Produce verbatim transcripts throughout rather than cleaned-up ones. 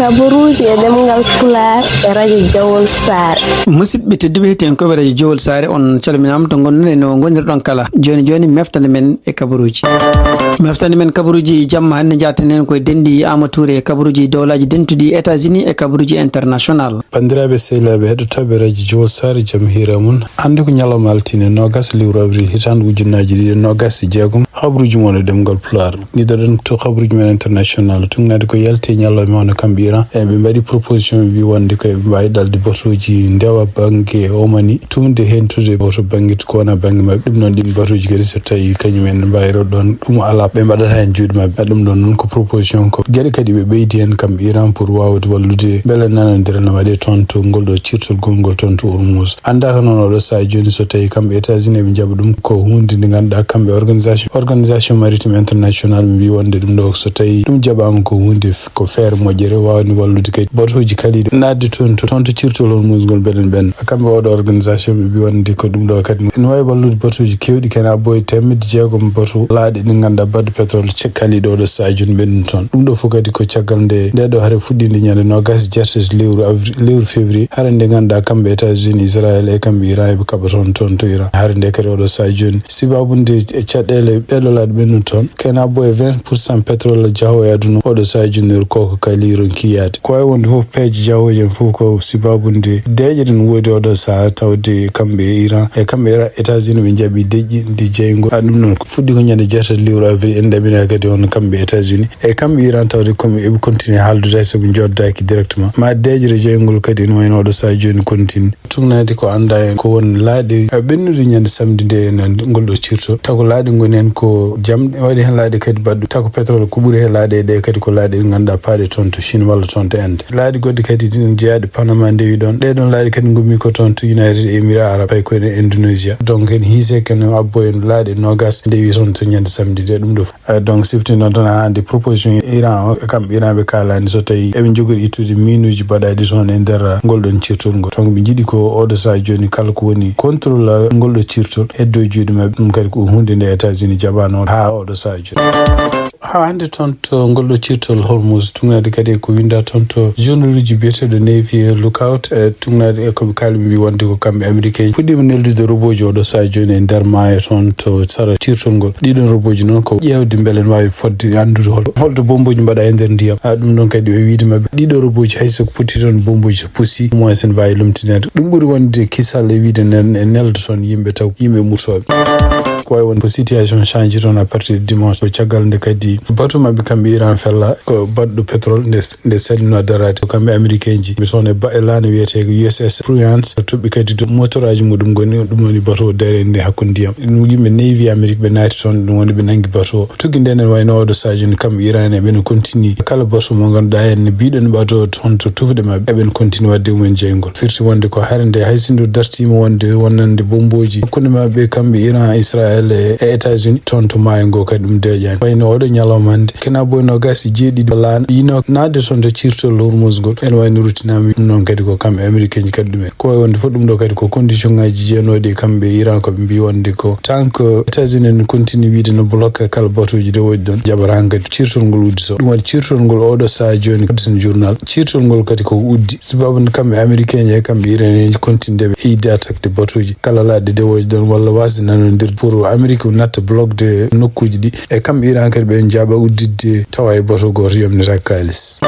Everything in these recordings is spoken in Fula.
Kabaruuji e ɗemngal Pulaar e radio Jawol Saare. Musidɓe tedduɓe, heɗiyankoɓe radio Jawol Saare, on calminaama to ngonɗon e no ngonirɗon kala. Jooni jooni, meftande men e kabaruuji. Meftande men kabaruuji jamma hannde, njaaten heen koye denɗi Amadou Touré e kabaruuji dowlaaji dentuɗi États-Unis e kabaruuji international. Banndiraaɓe sehilaaɓe heɗotooɓe radio Jawol Saare, jam hiira mon. Hannde ko ñalawma altine noogaas lewru avril hitaande ujunnaaji ɗiɗi e noogaas e jeegom. Habaruuji mon e ɗemngal Pulaar. Ngiɗoɗen to habaruuji men international. Tuugnaade ko yalti e ñalawma hono kamɓe Iran. E ɓe mbaɗi proposition, ɓe mbi wonde ko eɓe mbaawi ɗalde batuuji ndewa bannge Omani, tuugnude heen to bannge ko wona bannge maɓɓe. Ɗum noon, ɗiin batuuji kadi so tawi kañum en mbaawiroo ɗoon, ɗum alaa, ɓe mbaɗata heen juuɗe maɓɓe. Ɗum ɗoon noon ko proposition, ko geɗe kadi ɓe ɓeydi heen kamɓe Iran pour waawde wallude mbele nanondire no waɗe toon to ngol ɗo cirtol gongol toon to Hormuz. Anndaaka noon oɗo sahaa jooni so tawi kamɓe États-Unis ɓe njaɓa ɗum ko huunde nde ngannduɗaa kamɓe organisation, organisation maritime international ɓe mbi wonde ɗum ɗo so tawi ɗum jaɓaama ko huunde f-, ko feere moƴƴere waawde wallude kadi batuuji kaliɗo naatde toon to, toon to cirtol Hormuz ngol mbeɗen ɓen. Kamɓe oɗo organisation ɓe mbi wonde ko ɗum ɗo kadi ne waawi wallude batuuji keewɗi, kene abbo e teemedde jeegom batu laaɗe ɗi ngannduɗaa baɗɗo pétrole ce-, kaliɗo oɗo sahaa jooni ɓen ɗum toon. Ɗum ɗo fof kadi ko caggal nde, nde ɗo hare fuɗɗiinde ñande noogaas e jeetati lewru avri-, lewru février, hare nde ngannduɗaa kamɓe États-Unis, Israël e kamɓe Iran eɓe kaɓa toon, toon to Iran. Hare nde kadi oɗo sahaa jooni, sibaabu nde e caɗeele ɓeɗo laaɗe ɓen ɗum toon, kene abbo e vingt pour cent pétrole jahoowo e aduna oɗo sahaa jooni ko ko kali ronki yaade. Ko wawi wonde fof peeje jahooje en fof ko sibaabu nde deeƴere ne woodi oɗo sahaa tawde kamɓe e Iran, e kamɓe e États-Unis ɓe njaɓi deƴƴi ndi jeyngol. A ɗum noon ko fuɗɗi ko ñande jeetati lewru avril en ɗaɓɓinaa kadi hono kamɓe États-Unis e kamɓe Iran tawde comme eɓe continue haaldude hay soɓe njoddaaki directement. Ma deeƴere jeyngol kadi ene wayno oɗo sahaa jooni continue. Tuugnaade ko anndaa en ko won laaɗe, eh, ɓennude ñande samedi nde e nan ngol ɗo cirto. Taw ko laaɗe ngoni heen ko jamɗe, waɗi heen laaɗe kadi baɗɗo. Taw ko pétrole ko ɓuri heen laaɗe e ɗe kadi ko laaɗe ɗe ngannduɗaa paaɗe toon to Chine walla toon to Inde. Laaɗe goɗɗe kadi ɗin jeyaaɗe Panama ndewi ɗoon. Ɗee ɗoon laaɗe kadi ngummi ko toon to United Emirats Arabes, hay ko e Indonesia. Donc en hiise kene abbo en laaɗe noogaas ndewi toon to ñande samedi nde ɗum ɗo. Eh, donc, sifti noon tan haa hannde proposition Iran o, e kamɓe Iran ɓe kaalani so tawi eɓe njogori ittude minuuji baɗaaɗi toon e nder ngol ɗon cirtol ngol. Donc, ɓe njiɗi ko oɗo sahaa jooni kala ko woni contrôle ngol ɗo cirtol heddo e juuɗe maɓɓe. Ɗum kadi ko huunde nde États-Unis jaɓano haa oɗo sahaa jooni. Haa hannde toon to ngol ɗo cirtol Hormuz, tuugnaade kadi ko winnda toon to journal uji biyeteeɗo Navy Lookout, e tuugnaade e ko ɓe kaali ɓe mbi wonde ko kamɓe Amérique en puɗɗiima neldude roboji oɗo sahaa jooni e nder maayo toon to sara cirtol ngol. Ɗiɗon roboji noon ko ƴeewde mbele ne waawi fodde anndude hol-, holto bomboji mbaɗa e nder ndiyam. A ɗum ɗon kadi ɓe wiide maɓɓe ɗiɗo roboji hay so ko potti toon bomboji so pusi, au moins ene waawi lomtineede. Ɗum ɓuri wonde kisal e wiide nen e nelda toon yimɓe taw yimɓe murtooɓe. Ko wawi wonde ko situation change toon à partir de dimanche. Ko caggal nde kadi batu maɓɓe kamɓe Iran fella ko baɗɗo pétrole nde, nde salino daraade. Ko kamɓe Américain ji ɓe toon e ba-, e laana wiyetee ko U S S Prudence. Toɓɓi kadi to motoraji muɗum ngoni, ɗum woni bateau darende hakkunde ndiyam. Ɗum yimɓe Navy Amérique ɓe naati toon, ɗum woni ɓe nangi bateau. Tuggi nden ene wayno oɗo sahaa jooni kamɓe Iran eɓe no continue. Kala bateau mo ngannduɗaa en ne biɗon ɓato toon to tufɗe maɓɓe, eɓen continue waɗde mumen jeyngol. Firti wonde ko hare nde hay sinno dartiima wonde wonande bomboji hakkunde maɓɓe kamɓe Iran, Israël e, e États-Unis toon to maayo ngo kadi ɗum deeƴaani. Wayno oɗo ñalawma hannde, kena boy noogaas e jeeɗiɗi laana yino naatde toon to cirtol Hormuz ngol. Ene wayno ruttinaama ɗum noon kadi ko kamɓe Américain ji kadi ɗumen. Ko wawi wonde fof ɗum ɗo kadi ko condition ngaji jeyanooɗi e kamɓe Iran ko ɓe mbi wonde ko tant que États-Unis ne continue wiide no bloqué kala batuuji dewoji ɗon jaɓata hankadi cirtol ngol uddito. Ɗum waɗi cirtol ngol oɗo sahaa jooni, Washington Journal, cirtol ngol kadi ko uddi. Sababu nde kamɓe Américain ji e kamɓe Iranien ji continue ɓe idde attaque de batuuji kala laaɗe dewoji ɗon walla wasde nanodirde pour Amérique natta bloqué de nokkuji ɗi. E kamɓe Iran kadi ɓe jaɓa udditde tawa e bato gooto yomnata kaalis.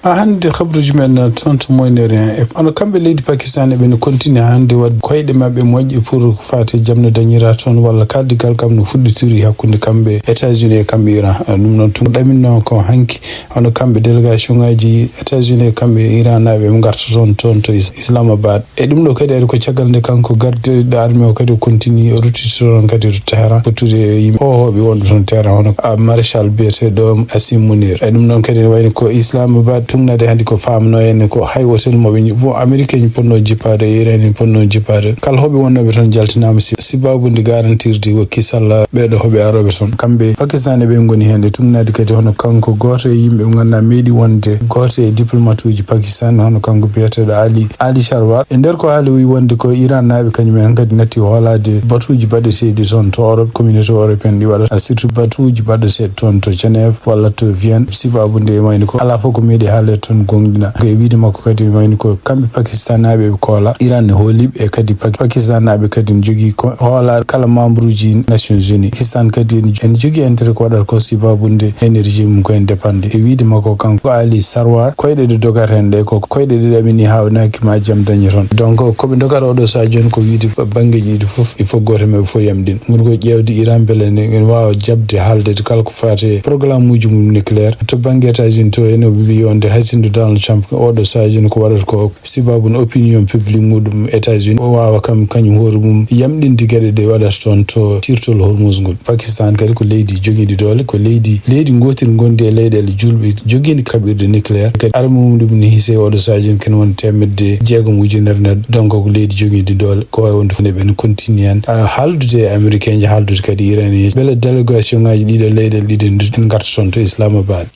A hannde habruuji men toon to Moyen-Orient, e hono kamɓe leydi Pakistan eɓe no continue hannde waɗde koyɗe maɓɓe moƴƴe pour faate jam no dañira toon, walla kaddigal kam no fuɗɗitiri hakkunde kamɓe États-Unis e kamɓe Iran. Ɗum noon tun ɗaminno ko hanki hono kamɓe délégation ngaji États-Unis e kamɓe Iran naaɓe ɓe ngarta toon, toon to Is-, Islamabad. E ɗum ɗo kadi ari ko caggal nde kanko gardiiɗo armée o kadi o continue o ruttiti toon kadi to Téhéran, fottude e yimɓe hoohooɓe wonɓe toon Téhéran, hono, a, maréchal biyeteeɗo Asim Munir. E ɗum ɗon kadi ne wayno ko Islamabad tuugnaade hannde ko faamnoo en ko hay wotel mo ɓe nji-, bon, Amérique en ponno jippaade, Iran en ponno jippaade. Kala hoɓe wonnooɓe toon jaltinaama si, sibabude garantirde ko kisal ɓeeɗo hoɓe arooɓe toon. Kamɓe Pakistan e ɓe ngoni heen, e tuugnaade kadi hono kanko gooto e yimɓe ɓe ngannduɗaa meeɗi wonde gooto e diplomate uji Pakistan, hono kanko biyeteeɗo Ali Ali Sharwar. E nder ko haali, o wi wonde ko Iran naaɓe kañum en kadi natti hoolaade batuuji baɗeteeɗi toon to Europe, communauté européenne ɗi waɗata, surtout batuuji baɗeteeɗi toon to Genève walla to Vienne, sibabude e wayno ko alaa fof ko meeɗi le toon goongɗina. Ko e wiyde makko kadi, wayno ko kamɓe Pakistanaaɓe ɓe koola, Iran ne hooliiɓe, e kadi Pak-, Pakistanaaɓe kadi ne jogii ko hoola kala membre uji Nations Unies. Pakistan kadi ene, ene jogii intérêt ko waɗata ko, sibabude énergie mum ko en dépendre. E wiyde makko kanko Ali Sarwar, koyɗe ɗe dogata heen ɗe ko koyɗe ɗe ɗaɓɓini haa wonaki ma jam dañe toon. Donc, ko ɓe dogata oɗo sahaa jooni ko wiyde banngeeji ɗiɗi fof, il faut gooto e maɓɓe fof yamɗin. Ngoni ko ƴeewde Iran mbele ne, ene waawa jaɓde haalde kala ko faati e programme uji mum nucléaire. To bannge États-Unis to, ene wiyi wonde hay sinno Donald Trump oɗo sahaa jooni ko waɗata ko, sibabude opinion publique muɗum États-Unis, o waawa kam kañum hoore mum yamɗinde geɗe ɗe waɗata toon to sirtol Hormuz ngol. Pakistan kadi ko leydi jogiiɗi doole, ko leydi, leydi ngootiri ngondi e leyɗeele juulɓe jogiiɗi kaɓirɗe nucléaire. Kadi arme mum ɗum ne hiisi oɗo sahaa jooni kene won teemedde jeegom ujunere neɗɗo. Donc ko leydi jogiiɗi doole, ko wawi wonde fof ne ɓen continue hen, ah, haaldude e Américain ji, haaldude kadi Iranien ji. Beele délégation ngaji ɗiɗo leyɗeele ɗiɗo en ngarta toon to Islamabad.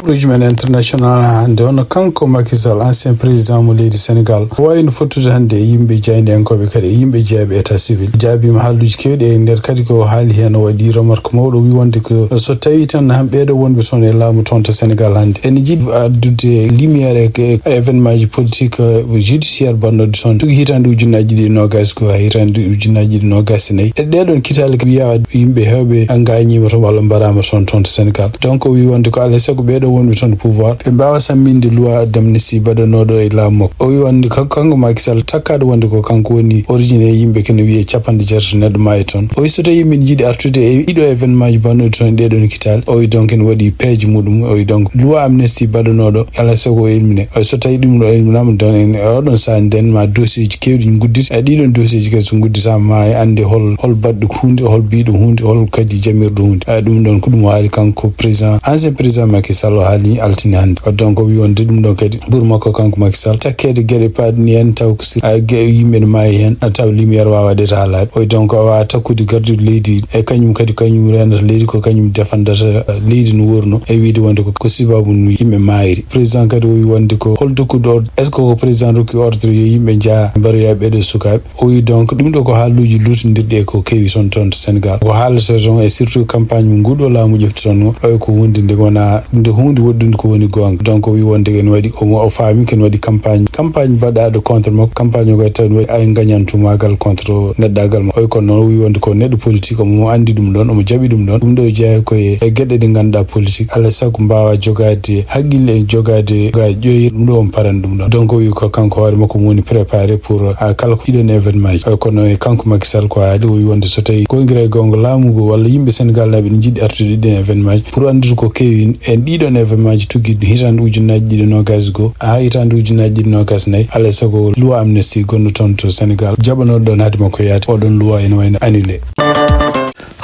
Habaruji men international hannde, hono kanko Macky Sall, ancien président mo leydi Sénégal, o wawi no fottude hannde e yimɓe jaayndiyankooɓe kadi e yimɓe jeeyaɓe état civil. Jaabima haalluuji keewɗi, e nder kadi ko haali heen, o waɗi remarque mawɗo, o wi wonde ko so tawi tan han ɓeeɗo wonɓe toon e laamu toon to Sénégal hannde ene jiɗi addude lumière e, e événement ji politique, euh, judiciaire baɗnoɗo toon, tigi hitaande ujunnaaji ɗiɗi e noogaas ko haa hitaande ujunnaaji ɗiɗi e noogaas e nayi. E ɗeeɗoon kitaale ko wiyaa yimɓe heewɓe ngañiima toon walla mbaraama toon, toon to Sénégal. Donc o wi wonde ko alaa e sago ɓeeɗo wonɓe toon e pouvoir ɓe mbaawa samminde loi d'amnistie baɗanooɗo e laamu makko. O wi wonde kan-, kanko Macky Sall takkaaɗo wonde ko kanko woni origine e yimɓe kene wiyee capanɗe jeetato neɗɗo maayi toon. O wi so tawi min njiɗi artude e ɗiɗo événement ji baɗnooɗi toon e ɗeeɗoon kitaale, o wi donc ene waɗi peeje muɗum. O wi donc loi amnistie baɗanooɗo alaa e sago o elmine. O wi so tawi ɗum ɗo elminaama, donc en e oɗon sahaa nden ma dossier ji keewɗi nguddita. E ɗiɗon dossier ji kadi so ngudditaama ma e annde hol, hol baɗɗo huunde, hol biyɗo huunde, hol kadi jamirɗo huunde. A ɗum ɗon ko ɗum o haali kanko président, ancien président Macky Sall o haali altine hannde. Donc o wi wonde ɗum ɗon kadi ɓuri makko kanko Macky Sall takkeede geɗe paaɗi ni en taw ko si, a, ge-, yimɓe ne maayi heen, a taw lumière waawa waɗeede haa laaɓi. O wi donc o waawa takkude gardiiɗo leydi e kañum kadi, kañum reenata leydi, ko kañum defandata, eh, leydi no wurno, e wiyde wonde ko, ko sibabu no yimɓe maayri. Président kadi o wi wonde ko hol dokkuɗo ordre, est-ce que ko président rokki ordre yo yimɓe njaha mbaroya ɓeɗe sukaaɓe? O wi donc ɗum ɗo ko haaluuji luutondirɗi e ko keewi toon, toon to Sénégal. Ko haalata toon e surtout campagne mo nguɗo laamu ƴefti toon o, o wi ko hunde nde wona nde huunde woɗɗunde ko woni goonga. Donc o wi wonde ken waɗi, o, o faami ken waɗi campagne, campagne baɗaaɗo contre makko, campagne o kadi tawi waɗi ay ngañantumaagal contre neɗɗaagal makko. O wi kono noon o wi wonde ko neɗɗo politique, omo anndi ɗum ɗon, omo jaɓi ɗum ɗon. Ɗum ɗo jeyaa ko e, e geɗe ɗe ngannduɗaa politique, alaa e sago mbaawa jogaade haqqille e jogaade ga ƴoyir ɗum ɗo on parani ɗum ɗon. Donc o wi ko kanko hoore makko mo woni préparé pour, ah, kala ko ɗiɗon événement ji. Eh, kono e kanko Macky Sall ko haali, o wi wonde so tawi ko ngira e goonga laamu ngu walla yimɓe Sénégal naaɓe ne njiɗi artude ɗiɗon événement ji pour anndude ko keewi en ɗiɗon événement ji tuggi hitaande ujunnaaji ɗiɗi noogaas goo haa hitaande ujunnaaji ɗiɗi noogaas nayi, alaa e sago loi amnistie gonɗo toon to Sénégal jaɓanooɗo ɗon haade makko yaade, oɗon loi ene wayno annulé.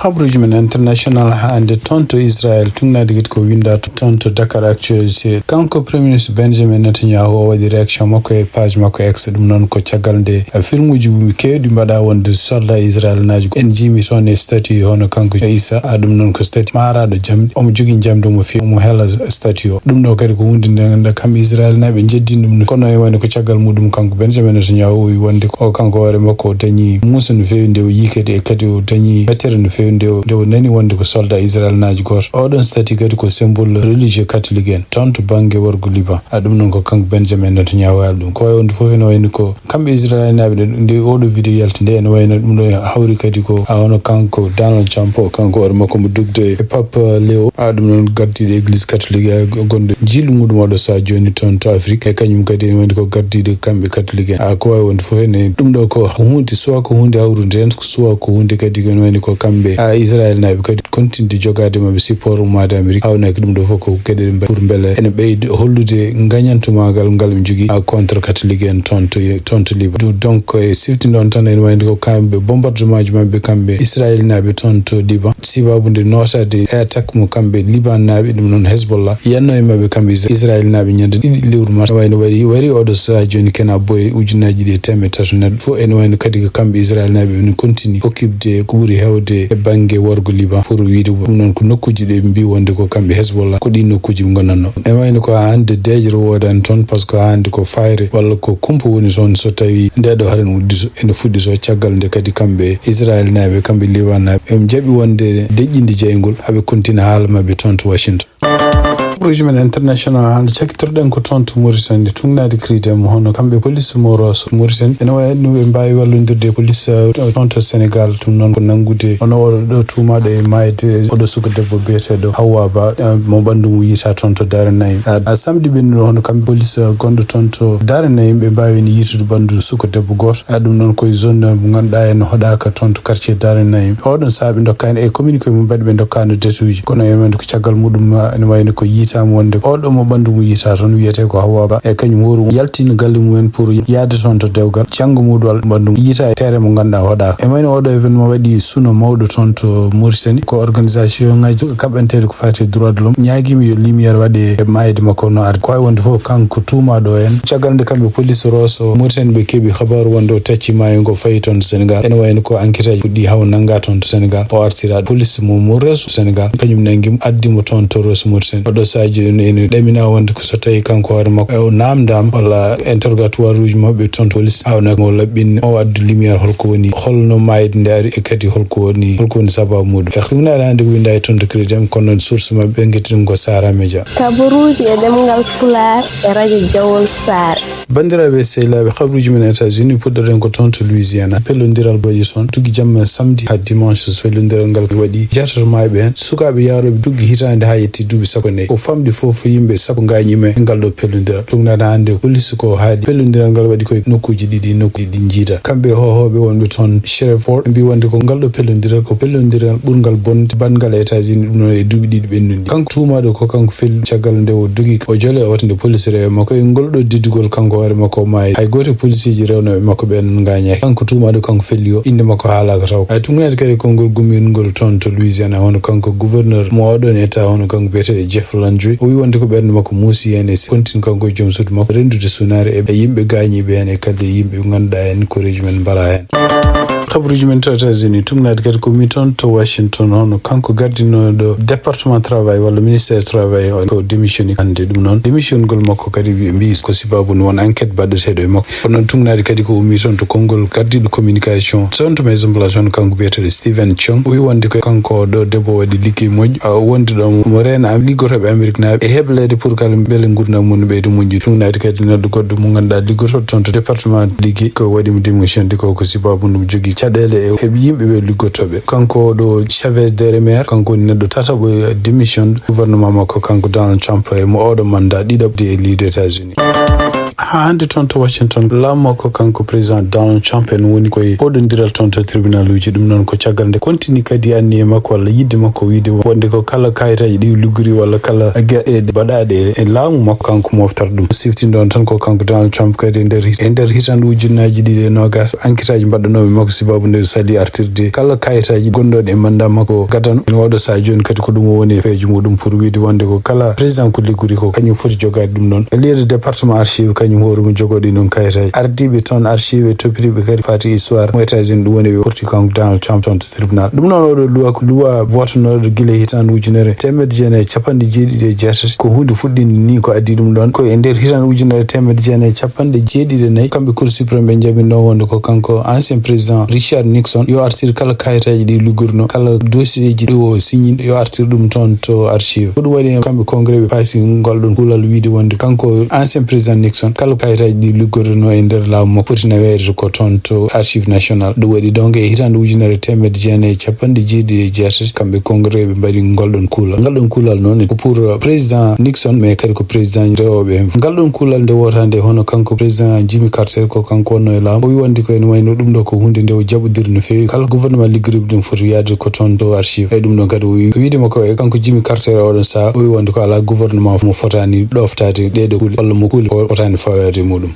Habaruuji men international hannde toon to Israël, tugnaade kadi ko winnda toon to Dakar Actualité. Kanko Premier Ministre Benjamin Netanyahu o waɗi réaction makko e page makko X, ɗum noon ko caggal nde, eh, filmuuji keewɗi mbaɗa wonde soldat Israël naajo en njiimi toon e statut hono kanko Issa, a ɗum noon ko statut maaraaɗo jamɗe, omo jogii jamɗe omo fi-, omo hela statut o. Ɗum ɗo kadi ko huunde nde ngannduɗaa kamɓe Israël naaɓe njeddini ɗum, kono e wayno ko caggal muɗum kanko Benjamin Netanyahu o wi wonde ko kanko hoore makko o dañi muusa no feewi nde o yii kadi, e kadi o dañi mettere no feewi nde o, nde o nani wonde ko soldat Israël naajo gooto. Oɗon statut kadi ko symbole religieux catholique en toon to bannge worgo Liban. A ɗum noon ko kanko Benjamin Netanyahu haali ɗum. Ko wayi wonde fof ene wayno ko kamɓe Israël naaɓe nde, nde oɗo vidéo yalti nde ene wayno ɗum ɗo hawri kadi ko, a, hono kanko Donald Trump o, kanko hoore makko mo dugde e Pape Leo, a ɗum noon gardiiɗo église catholique, a, gonɗo jiilu muɗum oɗo sahaa jooni toon to Afrique, e kañum kadi ene wayno ko gardiiɗo kamɓe catholique en. A ko wawi wonde fof ene ɗum ɗo ko hunde, soit ko hunde hawrude heen, soit ko hunde kadi ko ene wayno ko kamɓe, a, Israël naaɓe kadi continue de jogaade maɓɓe support ummaade Amérique. Hawnaki ɗum ɗo fof ko geɗe ɗe mba-, pour mbele ene ɓeyde hollude ngañantumaagal ngal ɓe njogii, a, contre catholique en toon to, toon to Liban. Du-, donc, e sifti noon tan ene wayde ko kamɓe bombardement ji maɓɓe kamɓe Israël naaɓe toon to Liban. Sibabu nde nootaade e attaque mo kamɓe Liban naaɓe, ɗum noon Hezbollah, yanno e maɓɓe kamɓe Is-, Israël naaɓe ñande ɗiɗi lewru mars. Wayno waɗi, wari oɗo sahaa jooni kena boye ujunnaaji ɗiɗi e teemedde tato neɗɗo. Fof ene wayno kadi ko kamɓe Israël naaɓe ene continue occupde ko ɓuri heewde e bannge worgo Liban pour wiyde ɗum noon ko nokkuuji ɗe ɓe mbii wonde ko kamɓe Hezbollah, ko ɗiin nokkuuji ɓe ngonatnoo. Ene wayno ko haa hannde deeƴre woodani toon, par ce que haa hannde ko fayre walla ko kumpa woni toon so tawi nde ɗo haren uddito, ene fuɗɗito caggal nde kadi kamɓe Israël naaɓe, kamɓe Liban naaɓe, ɓe njaɓi wonde deƴƴinde jeyngol, haa ɓe continue haala maɓɓe toon to Washington. Rouge men international hannde cakkitorɗen ko toon to Mauritanie, tungnaade credit mo hono kamɓe police mo Rosso Mauritanie. Ene wayi no ɓe mbaawi wallondirde e police, eh, toon to Sénégal, ɗum noon ko nanngude hono oɗo ɗo tuumaaɗo e maayde oɗo suka debbo biyeteeɗo Hawwa Ba, eh, mo ɓanndu mum yiita toon to Daara Nayim. A, a samedi ɓennuɗo hono kamɓe police, eh, gonɗo toon to Daara Nayim ɓe mbaawi ni yiitude ɓanndu suka debbo gooto. A, ɗum noon koye zone mo ngannduɗaa en hoɗaaka toon to quartier Daara Nayim. Oɗon sahaa ɓe ndokkaani e communiqué mum mbaɗi ɓe ndokkaano detuuji. Kono e men ko caggal muɗum, eh, ene wayi no ko yiitaama wonde oɗo mo ɓanndu mum yiita toon wiyetee ko Hawwa Ba. E kañum hoore mum yaltino galle mum en pour yaade toon to dewgal. Janngo muɗum ɓanndu mum yiita e terrain mo ngannduɗaa hoɗaaka. E mayno oɗo événement waɗi suno mawɗo toon to Mauritanie. Ko organisation ngaji kaɓɓanteeɗi ko faati e droit de l'homme. Ñaagiima yo lumière waɗe e maayde makko no arde. Ko wayi wonde fof kanko tuumaaɗo en. Caggal nde kamɓe police Rosso Mauritanie ɓe keɓi habaaru wonde o tacci maayo ngo fayi toon to Sénégal. Ene wayi no ko enquête aji puɗɗi haw nannga toon to Sénégal. O artira police mo, mo Rosso Sénégal. Kañum nanngi mo addi mo toon to Rosso Mauritanie. Oɗo sahaji ene, ene ɗamina wonde ko so tawi kanko hoore makko o naamndaama walla interrogatoire uji maɓɓe toon to police. Haw nag mo laɓɓin o addu lumière holko woni, holno maayde nde ari e kadi holko woni, holko woni sababu muɗum. E hunaare hannde winda e toon to credit am, kono source maɓɓe ɓe ngetti ɗum ko Sahara Média. Kabaruuji e ɗemngal Pulaar e radio Jawol Saare. Banndiraaɓe e sehilaaɓe, habruuji men États-Unis puɗɗoɗen ko toon to Louisiana. Pellondiral waɗi toon tuggi jamma samedi haa dimanche, so pellondiral ngal waɗi jartoto maayɓe heen. Sukaaɓe yaarooɓe tuggi hitaande haa yetti duuɓi sappo e nayi. Ko famɗi fof yimɓe sappo ngaañiima e ngal ɗo pellondiral. Tungnaade hannde police ko haali pellondiral ngal waɗi koye nokkuuji ɗiɗi, nokkuuji ɗi njiida. Kamɓe hohooɓe wonɓe toon Shreveport mbi wonde ko ngal ɗo pellondiral ko pellondiral ɓurngal bonde banngal États-Unis, ɗum noon e duuɓi ɗiɗi ɓennuɗi. Kanko tuumaaɗo ko kanko felli caggal nde o dogi o jole o nde police rewe makko e ngol ɗo diddugol kanko hoore makko o maayi. Hay gooto e policeeji rewnooɓe makko ɓeen ngaañaaki. Kanko tuumaaɗo kanko felli o, innde makko haalaaka taw. Hay tungnaade kadi konngol gummirngol toon to Louisiana, hono kanko gouverneur mo oɗon état, hono kanko biyeteeɗo Jeff Landry, o wi wonde ko ɓernde makko muusi heen e continue kanko e joom suudu makko renndude sunaare e yimɓe gaañiiɓe heen e kadi yimɓe ngannduɗaa heen koreeji men mbara heen. Kabaruuji men to États-Unis, tungnaade kadi ko mi toon to Washington, hono kanko gardinooɗo département travail walla ministère travail on ko démissionné hannde. Ɗum noon, démission ngol makko kadi wi-, mbi ko sababu won enquête baɗɗeteeɗo e makko. Kono noon tungnaade kadi ko ummi toon to konngol gardiiɗo communication, toon to Maison Blanche, hono kanko biyeteeɗo Stephen Chung, o wi wonde ko kanko ɗo debbo waɗi liggey moƴƴo, a, o wondi ɗo mo reena am-, liggotooɓe Ameriknaaɓe e hebleede pour kala mbele ngurdam mum no ɓeyda moƴƴude. Tungnaade kadi neɗɗo goɗɗo mo ngannduɗaa liggotooɗo toon to département liggey ko waɗi mo démission de ko, ko sababu ɗum jogii caɗeele e, e yimɓe ɓe liggotooɓe. Kanko ɗo Chavez Deremer, kanko woni neɗɗo tataɓo e démission gouvernement makko, kanko Donald Trump e mo oɗo mandat ɗiɗaɓo de e leydi États-Unis. Haa hannde toon to Washington, laamu makko kanko président Donald Trump en woni koye hoɗondiral toon to tribunal uji. Ɗum noon ko caggal nde continue kadi anniye makko walla yidde makko wiide wonde ko kala kayitaaji ɗi liggori walla kala geɗe baɗaaɗe e laamu makko kanko moftata ɗum. Siftinɗon tan ko kanko Donald Trump kadi e nder, e nder hitaande ujunnaaji ɗiɗi e noogas, enquêtaaji mbaɗɗanooɓe makko sababu nde sali artirde kala kayitaaji gonɗon e mandat makko gadano. Ene waɗo sahaa jooni kadi ko ɗum o woni e peeje muɗum pour wiide wonde ko kala président ko liggori ko kañum foti jogaade ɗum ɗon. E leydi département archive kañum hoore mum jogoo ɗin ɗon kayitaaji. Ardiiɓe toon archive e toppitiiɓe kadi faati histoire mo États-Unis, ɗum woni ɓe porti kanko Donald Trump toon to tribunal. Ɗum noon oɗo luwa ko luwa votenooɗo gila hitaande ujunere teemedde jeenayi e capanɗe jeeɗiɗi e jeetati. Ko huunde fuɗɗinde ni ko addi ɗum ɗon. Ko e nder hitaande ujunere teemedde jeenayi e capanɗe jeeɗiɗi e nayi, kamɓe Cour suprême ɓe njaɓinno wonde ko kanko ancien président Richard Nixon yo artir kala kayitaaji ɗi liggorno, kala dossier ji ɗi o signi yo artir ɗum toon to archive. Ko ɗum waɗi kamɓe congrès ɓe paasi ngol ɗon kuulal wiide wonde kanko ancien président Nixon kala kayitaaji ɗi liggorno e nder laamu makko foti naweede ko toon to archive national. Ɗum waɗi donc e hitaande ujunere teemedde jeenayi e capanɗe jeeɗiɗi e jeetati kamɓe congrès ɓe mbaɗi ngol ɗon kuulal. Ngal ɗon kuulal noon ko pour, euh, président Nixon, mais kadi ko président rewooɓe heen. Ngal ɗon kuulal nde wootande hono kanko président Jimmy Carter ko kanko wonno e laamu. O wi wonde ko ene wayno ɗum ɗo ko huunde nde o jaɓodiri no feewi. Kala gouvernement liggoriiɓe ɗum foti yaade ko toon to archive. E ɗum ɗon kadi o wi, wiide makko e kanko Jimmy Carter e oɗon sahaa, o wi wonde ko alaa gouvernement mo fotaani ɗoftaade ɗee ɗo kuule walla mo kuule o fotaani fawaade e muɗum.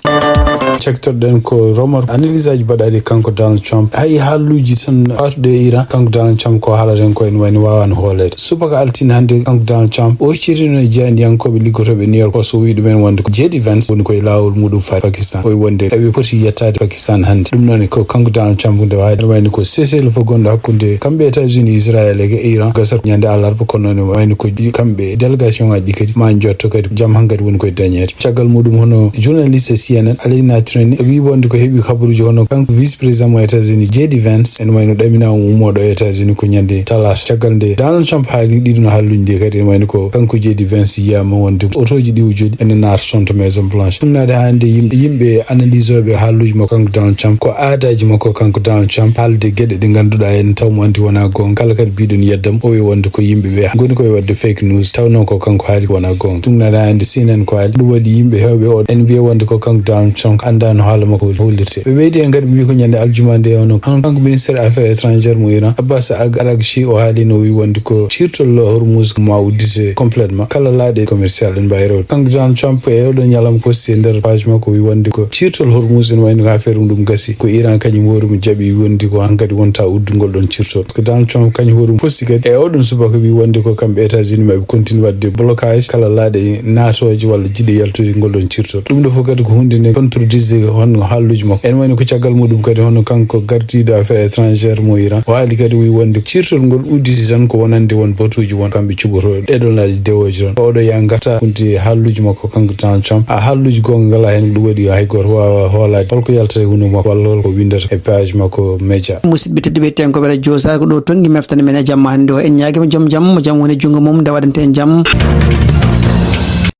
Cakkitorɗen ko remor analyse aji baɗaaɗi kanko Donald Trump. Hay haaluuji tan fatuɗo e Iran, kanko Donald Trump ko haalata heen ko ene wayno waawaano hooleede. Subaka altine hannde kanko Donald Trump o cirino e jaayndiyankooɓe liggotooɓe New York Post, o wi ɗumen wonde ko J D Vance woni koye laawol muɗum faade Pakistan. O wi wonde eɓe poti yettaade Pakistan hannde. Ɗum noon ko kanko Donald Trump nde waawi wayno ko cessez-le-feu gonɗo hakkunde kamɓe États-Unis, Israël e Iran gasat ñande alarba, kono noon wayno ko kamɓe délégation ngaji ɗi kadi ma njotto kadi jam hankadi woni koye dañeede. Caggal muɗum hono journaliste C N N Alina Treni wi wonde ko heɓi kabaruji hono kanko vice président mo États-Unis, J D Vance, ene wayno ɗaminama ummoɗo e États-Unis ko ñande talaata. Caggal nde Donald Trump haali ɗiɗon haalluji ɗi kadi, ene wayno ko kanko J D Vance yiyama wonde otoji ɗi o jooɗi ene naata toon to Maison Blanche. Ɗum naade hannde yimɓe, yimɓe analyse oɓe haalluji makko kanko Donald Trump, ko aadaji makko kanko Donald Trump haalde geɗe ɗe ganduɗa ene taw mo andi wona gonga. Kala kadi biɗon yeddam o wi wonde ko yimɓe ɓe ngoni koye wadde fake news, taw noon ko kanko haali ko wona gonga. Ɗum naade hannde C N N ko haali. Ɗum waɗi yimɓe hewɓe o ene mbiya wonde ko kanko Donald Trump anda no haala makko hollirte. Ɓe ɓeydi hen kadi ɓe mbi ko ñande aljuma nde ono kanko ministére affaires étrangères mo Iran, Abbas Ag-, Araghchi, o haali no wi wonde ko cirtol Hormuz ma uddite complètement, kala laaɗe commercial en mbawi rewde. Kanko Donald Trump e oɗo ñalawma posti e nder page makko wi wonde ko cirtol Hormuz ene wayno ko affaire mum ɗum gasi, ko Iran kañum hoore mum jaɓi wonde ko hankadi wonta uddugol ɗon cirtol. Parce que Donald Trump kañum hoore mum posti kadi e oɗon subaka wi wonde ko kamɓe États-Unis maɓe continue wadde blocage kala laaɗe naatooje walla jiɗe yaltude ngol ɗon cirtol. Ɗum ɗo fof kadi ko hunde nde contredisde honno haalluji makko. Ene wayno ko caggal muɗum kadi hono kanko gardiiɗo affaires étrangères mo Iran, o haali kadi wi wonde cirtol ngol udditi tan ko wonande won batuuji won kamɓe cuɓotooɓe ɗeɗon laaɗe dewooje toon. Oɗo yaa ngarta hunde haalluji makko kanko Donald Trump. A haalluji goonga ngala heen ɗum waɗi hay gooto waawa hoolaade holko yaltata e hunde makko walla holko windata e page makko média. Musidɓe tedduɓe, tenkooɓe radio Sar, ko ɗo tongi meftande men e jamma hannde o. En ñaagima joom jam, mo jam woni junngo mum, nde waɗante en jam.